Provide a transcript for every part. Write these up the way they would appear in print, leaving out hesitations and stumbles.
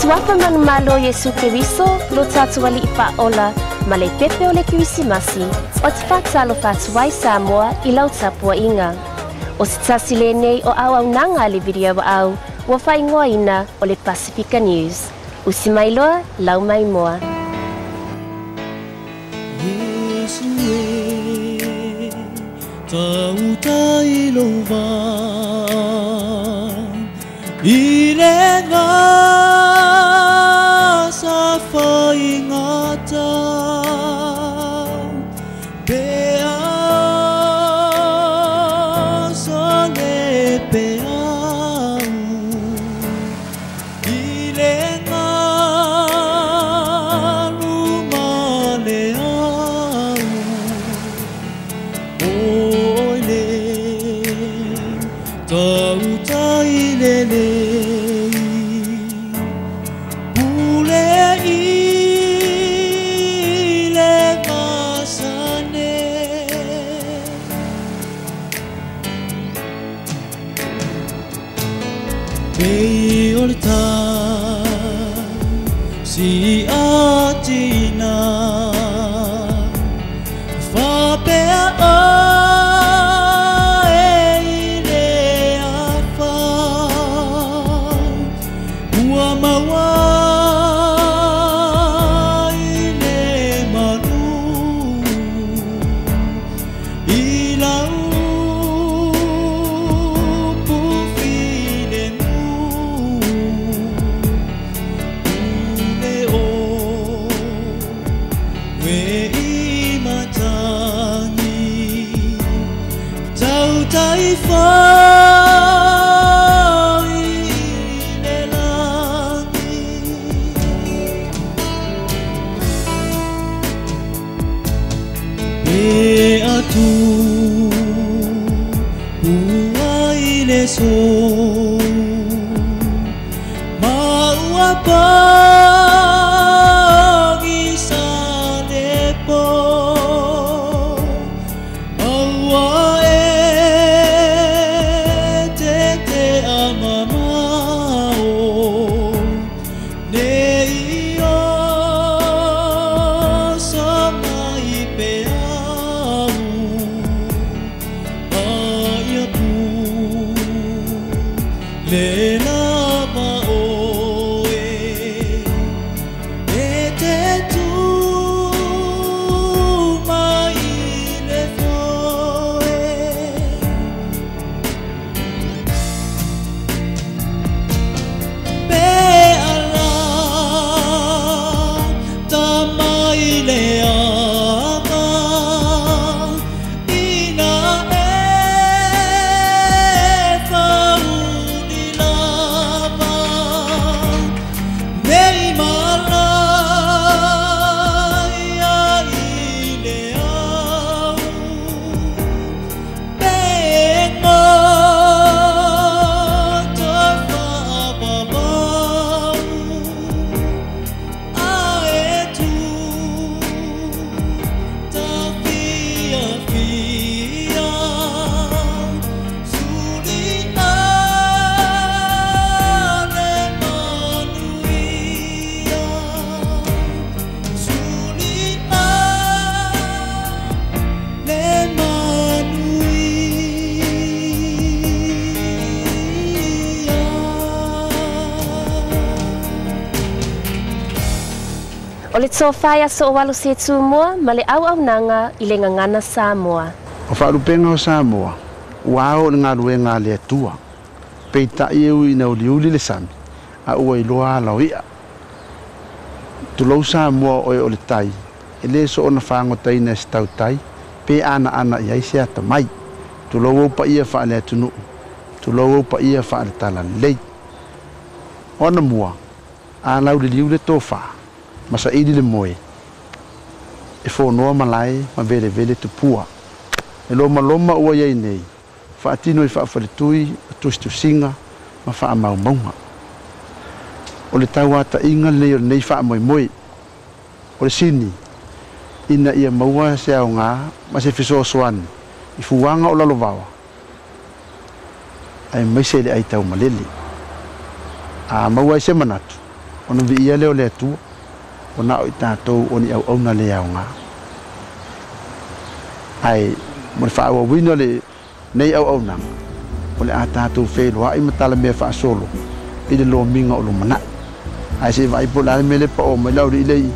Suafa manumalo Iesu Keriso, lo tātou ali'i fa'aola ma le pepe o le Kerisimasi, o te fa'atalofa atu ai Samoa i lau tapua'iga. O se tasi lenei o auaunaga a le video au, ua fa'aigoaina o le Pasifika News. Usi mai loa, lau mai moa. Iesu e tautai lou vā i le gasa faigata pe aso le peau i le galu ma le au oi le tautai lelei pule i le masane. Pei o le tai si atina fapea oe i le afa ua maua i le malu i lau pufilemu ule o we i matangi tautai foi le lagi. Pe atu ua i le sou ma ua pagi sa le po maua e te te a mamao nei o sa mai pe au ai atu le lava oe e te tu mai le foe. Pe ala ta mai le ava ina e fauli lava nei malaia i le au pe goto fa'apapau ae tu tafiafia suli'a le manuia suli'a le manuia. O le tofai aso o alu se tumua ma le auaunaga i le gagana Samoa. O faalupega o Samoa, ua ao le galuega a le Atua. Peita'i e ui ina uliuli le sami, a ua iloa ala o i'a. Tulou Samoa oe o le tai, e lē soona fagotaina e se tautai, pe anaana i ai se atamai. Tulou ou paia faaleatunuu, tulou ou paia faale-talalelei. O anamua, a lauliliu le tofā, ma saili le moe, e fonoa malae ma velevele tupua. E lomaloma ua iai nei, faatino i faafaletui, o tusitusiga ma faamaumauga. O le tauata'iga lenei o lenei faamoemoe. O le sini, ina ia maua se aogā ma se fesoasoani i fuaga o lalovaoa, aemaise le ai taumalele. A maua ai se manatu, Ona viia lea o le Atua, ua na o i tatou o ni auauna le aoga. Ae mo le faaauauina o lenei auaunaga, o le a tatou feiloai ma talamea faasolo i le lomiga o lumanai. Ae se i vaai po o le a le mea lea e pao mai le aualii lea i i.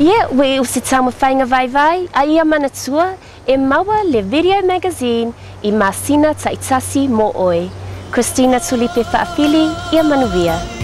Ia, ua iu se taumafaiga vaivai a ia manatua e maua le video magazine i masina taitasi mo oe. Christina Tulipe Faafili, ia manuia.